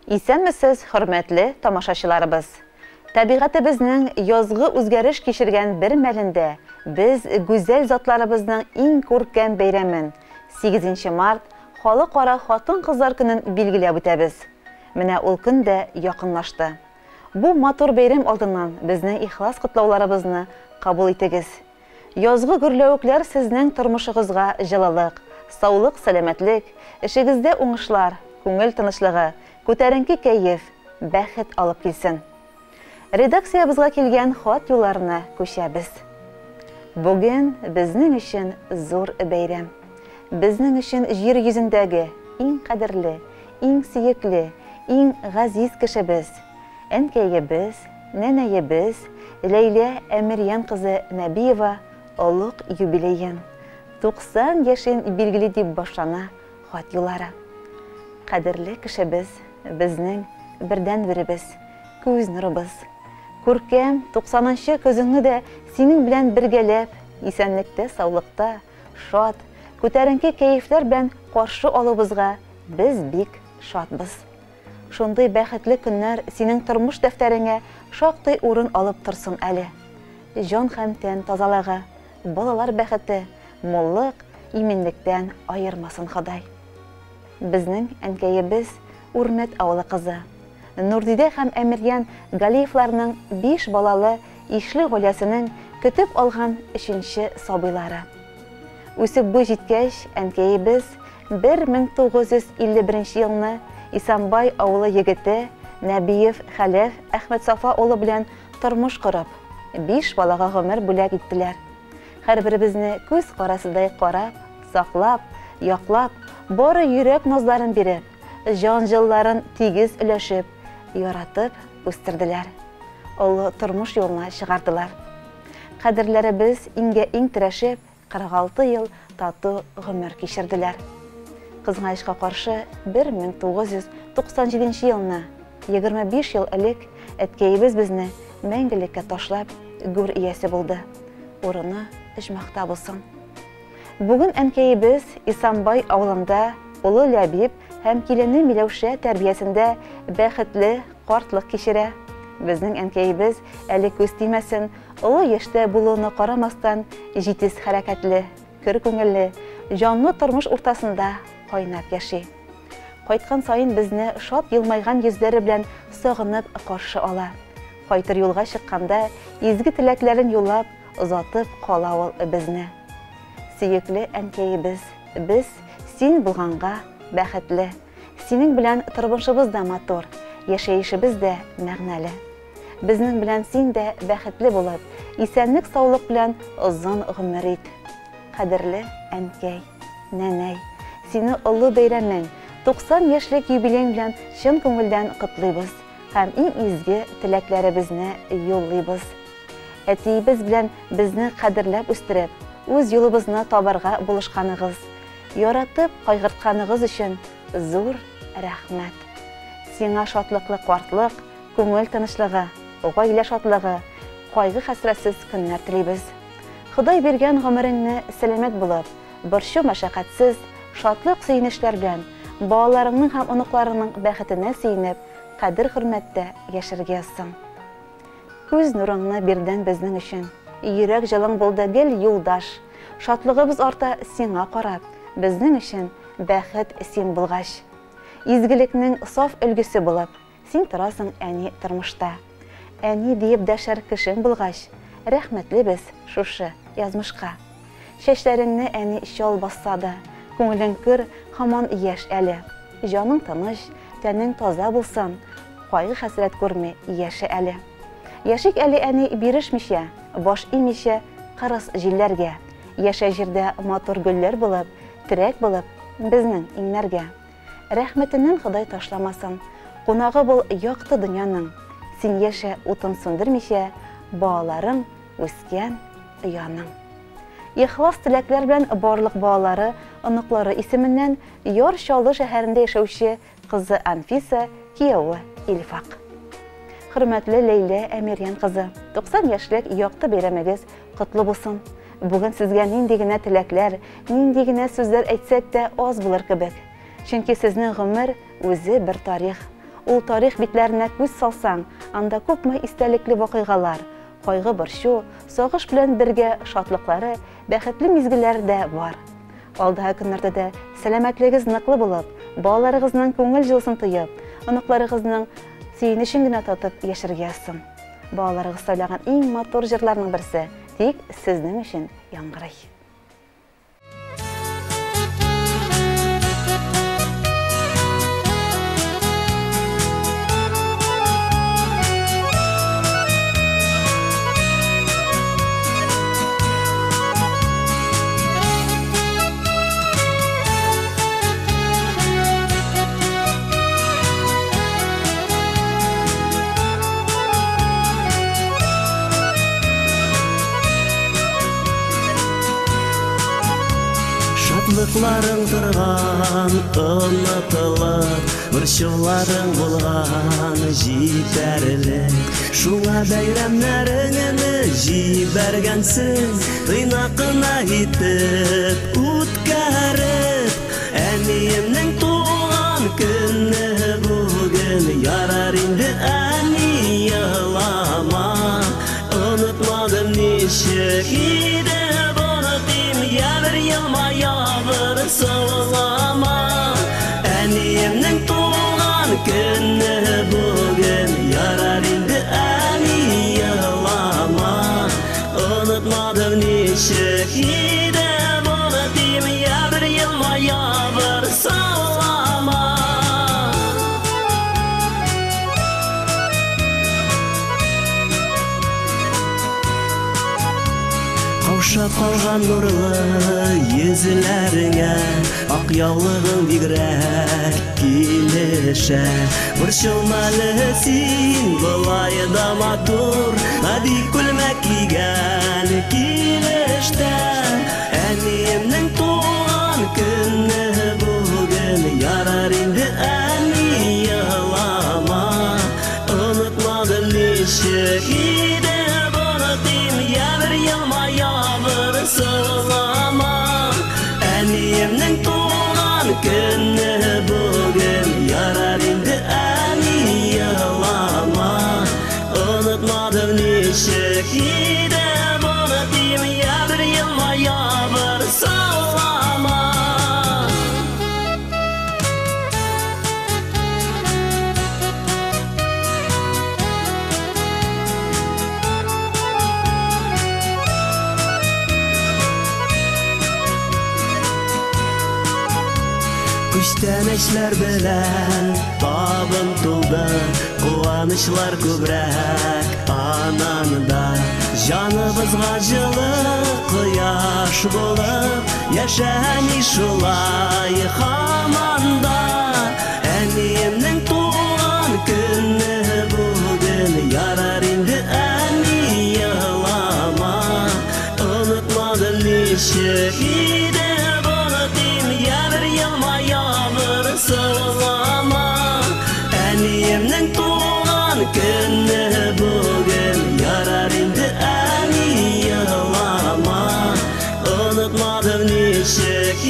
Исәнмесез, хөрмәтле тамашачыларыбыз! Табигатебезнең язгы үзгәреш кичергән бер мәлендә без гүзәл затларыбызның иң күркәм бәйрәмен, сигезенче март, Халыкара хатын-кызлар көнен билгеләп үтәбез. Менә ул көн дә якынлашты. Бу матур бәйрәм алдыннан безнең ихлас котлауларыбызны кабул итегез. Язгы гөрләвекләр сезнең тормышыгызга җылылык, саулык-сәламәтлек, эшегездә уңышлар, күңел тынычлыгы, күтәренке кәеф, бәхет алып килсен. Редакциябезгә килгән хат юлларына күчәбез. Бүген безнең өчен зур бәйрәм. Безнең өчен җир йөзендәге иң кадерле, иң сөекле, иң газиз кешебез, Әнкәебез, нәнәебез Ләйлә Әмирьян кызы Нәбиева олуг юбилеен, 90 яшен билгели дип башлана хат юллары. Кадерле кешебез, безнең бердәнберебез, күз нурыбыз. Күркәм туксанынчы көзеңне дә синең белән бергәләп, исәнлектә-саулыкта, шат, күтәренке кәефләр белән каршы алуыбызга без бик шатбыз. Шундый бәхетле көннәр синең тормыш дәфтәреңә шактый урын алып торсын әле. Җан һәм тән тазалыгы, балалар бәхете, муллык, иминлектән аермасын Ходай. Безнең әнкәебез Үрмәт авылы кызы. Нурдидә һәм Әмирьян Галиевларның биш балалы ишле гаиләсенең көтеп алган өченче сабыйлары. Үсеп буй җиткәч, әнкәебез 1951 елны Исәнбай авылы егете Нәбиев Хәләф Әхмәтсафа улы белән тормыш корып, биш балага гомер бүләк иттеләр. Һәрберебезне күз карасыдай карап, саклап, яклап, бары йөрәк назларын биреп, җан җылыларын тигез өләшеп, яратып үстерделәр. Олы тормыш юлына чыгардылар. Кадерләребез иңгә-иң терәшеп, 46 ел тату гомер кичерделәр. Кызганычка каршы, 1997 елны, 25 ел элек, әткәебез безне мәңгелеккә ташлап, гүр иясе булды. Урыны оҗмахта булсын. Бүген әнкәебез Исамбай авылында улы Ләбиб һәм килене Миләүшә тәрбиясендә бәхетле картлык кичерә. Безнең әнкәебез әле күз тимәсен, Олы яшьтә булуына карамастан, җитез хәрәкәтле, көр күңелле, җанлы тормыш уртасында кайнап яши. Кайткан саен безне шат елмайган йөзләре белән сагынып каршы ала. Кайтыр юлга чыкканда изге теләкләрен юллап, озатып кала ул безне. Сөекле әнкәебез, без син булганга бәхетле. Синең белән тормышыбыз да матур, яшәешебез дә мәгънәле. Безнең белән син дә бәхетле булып, исәнлек-саулык белән озын гомер ит. Кадерле әнкәй, нәнәй, сине олы бәйрәмең, 90 яшьлек юбилеең белән чын күңелдән котлыйбыз һәм иң изге теләкләребезне юллыйбыз. Әтиебез белән безне кадерләп үстереп, үз юлыбызны табарга булышканыгыз, яратып кайгыртканыгыз өчен зур рәхмәт. Сиңа шатлыклы картлык, Күңел тынычлыгы, гаилә шатлыгы, кайгы-хәсрәтсез көннәр телибез. Ходай биргән гомереңне сәламәт булып, борчу-мәшәкатьсез, шатлык-сөенечләр белән, балаларыңның һәм оныкларыңның бәхетенә сөенеп, кадер-хөрмәттә яшәргә язсын. Күз нурыңны бирдең безнең өчен, йөрәк җылың булды гел юлдаш. Шатлыгыбыз арта сиңа карап, безнең өчен бәхет син булгач. Изгелекнең саф өлгесе булып, Син торасың, әни, тормышта. Әни диеп дәшәр кешең булгач, Рәхмәтле без шушы язмышка. Чәчләреңне, әни, чал басса да, Күңелең көр, һаман яшь әле. Җаның тыныч, тәнең таза булсын, Кайгы-хәсрәт күрми яшә әле. Яшик әле, әни, бирешмичә, Баш имичә кырыс җилләргә. Яшә җирдә матур гөлләр булып, Терәк булып безнең иңнәргә. Рәхмәтеннән Ходай ташламасын. Кунагы бул якты дөньяның. Син яшә утын сүндермичә, балаларың үскән ояның. Ихлас теләкләр белән барлык балалары, оныклары исеменнән Яр Чаллы шәһәрендә яшәүче кызы Анфиса, кияве Илфак. Хөрмәтле Ләйлә Әмирьян кызы, 90 яшьлек якты бәйрәмегез котлы булсын! Бүген сезгә нинди генә теләкләр, нинди генә сүзләр әйтсәк тә аз булыр кебек. Чөнки сезнең гомер үзе бер тарих. Ул тарих битләренә күз салсаң, анда күпме истәлекле вакыйгалар, кайгы-борчу, сагыш белән бергә шатлыклары, бәхетле мизгелләр дә бар. Алдагы көннәрдә дә сәламәтлегегез ныклы булып, балаларыгызның күңел җылысын тоеп, оныкларыгызның сөенечен генә татып яшәргә язсын. Балаларыгыз сайлаган иң матур җырларның берсе тик сезнең өчен яңгырый. Шатлыкларың торган онытылып, борчуларың булган җитәрлек. Шуңа бәйрәмнәреңне җибәргәнсең, тыйнак кына итеп үткәреп. Әниемнең туган көне бүген, ярар инде әни елама. Онытмадым ничек иде онытыйм, я бер елмая, бер саулама. Әниемнең туган көне бүген, ярар инде әни елама. Онытмадым ничек иде онытыйм, я бер елмая, бер саулама. Каушап калган нурлы йөзләреңә ак яулыгың бигрәк килешә. Борчылма әле син, болай да матур, гади күлмәк кигән килештә. Әниемнең туган көне бүген, ярар инде әни елама. Онытмадым ничек иде онытыйм, я бер елмая, бер саулама. Әниемнең туган көне бүген, ярар инде әни елама. Онытмадым ничек иде онытыйм, я бер елмая, бер саулама. Күчтәнәчләр белән табын тулды, куанычлар күбрәк ананда. Җаныбызга җылы кояш булып, яшә әни шулай һаман да. Әниемнең туган көне бүген, ярар инде әни елама. Онытмадым ничек иде онытыйм, я бер елмая, бер саулама. Әниемнең туган көне бүген, ярар инде әни елама. Онытмадым ничек